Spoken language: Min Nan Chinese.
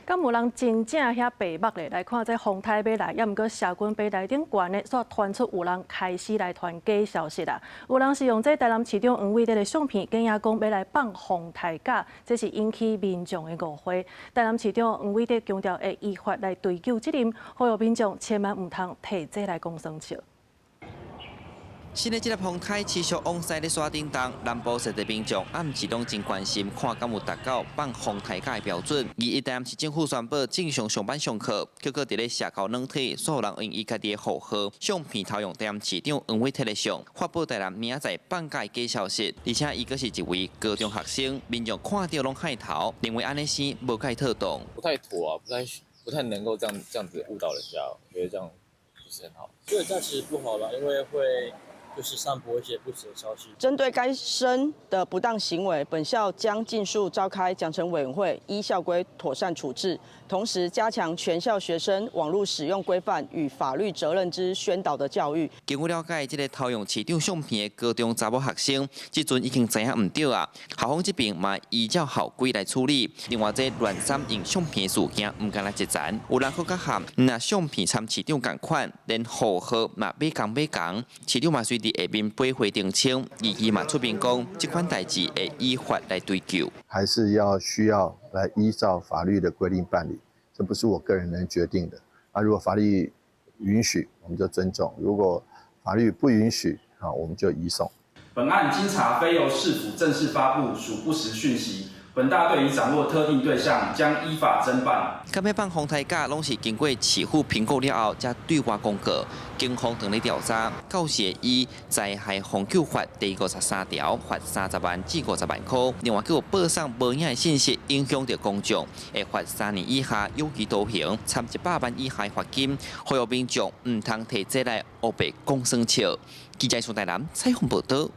敢有人真正遐白目咧？來看這風颱欲來，猶毋過社群平台頂懸咧，煞傳出有人開始來傳假消息啦。有人是用這台南市長黃偉哲的相片，假講欲來放風颱假，這是引起民眾的誤會。台南市長黃偉哲強調會依法來追究責任，呼籲民眾千萬毋通提這來講耍笑。新的這个風颱持續往西咧徙振動，南部踅地民眾暗時攏真關心，看敢有達到放風颱假的標準。而台南市政府宣布正常上班上課，結果佇咧社交軟體，煞有人用伊家己的戶號相片偷用台南市長黃偉哲的相，發布台南明仔載放假的假消息，而且伊閣是一位高中學生，民眾看著攏害頭，認為按呢生無蓋妥當。不太妥啊，不太能夠這樣子誤導人家，我覺得這樣不是很好。覺得這樣其實不好吧，因為會就是散播一些不實的消息。針對該生的不當行為，本校將盡速召開獎懲委員會，依校規妥善處置，同時加強全校學生網路使用規範與法律責任之宣導的教育。根據了解，這个偷用市長相片的高中查某學生，這陣已經知影毋對啊。校方這邊嘛依照校規來處理。另外，這亂散用相片事件毋干焦一層，有人閣較譀，若相片參市長仝款，連戶號嘛買仝買仝，市長嘛隨佇下面背回澄清，而伊嘛出面講，這款代誌會依法來追究。還是要需要來依照法律的規定辦理，這不是我個人能決定的。啊，如果法律允許，我們就尊重；如果法律不允許，啊，我們就移送。本案經查，非由市府正式發布屬不實訊息。本大隊已掌握特定對象，將依法偵辦。敢欲放風颱假，攏是經過市府評估了後，才對外公告。警方正咧調查，到時會依災害防救法第53條，罰30萬至50萬塊。另外，閣有報送無影的信息，影響著公眾，會罰3年以下有期徒刑，參100萬以下罰金。呼籲民眾毋通提這來烏白講耍笑。記者宋台南採訪報導。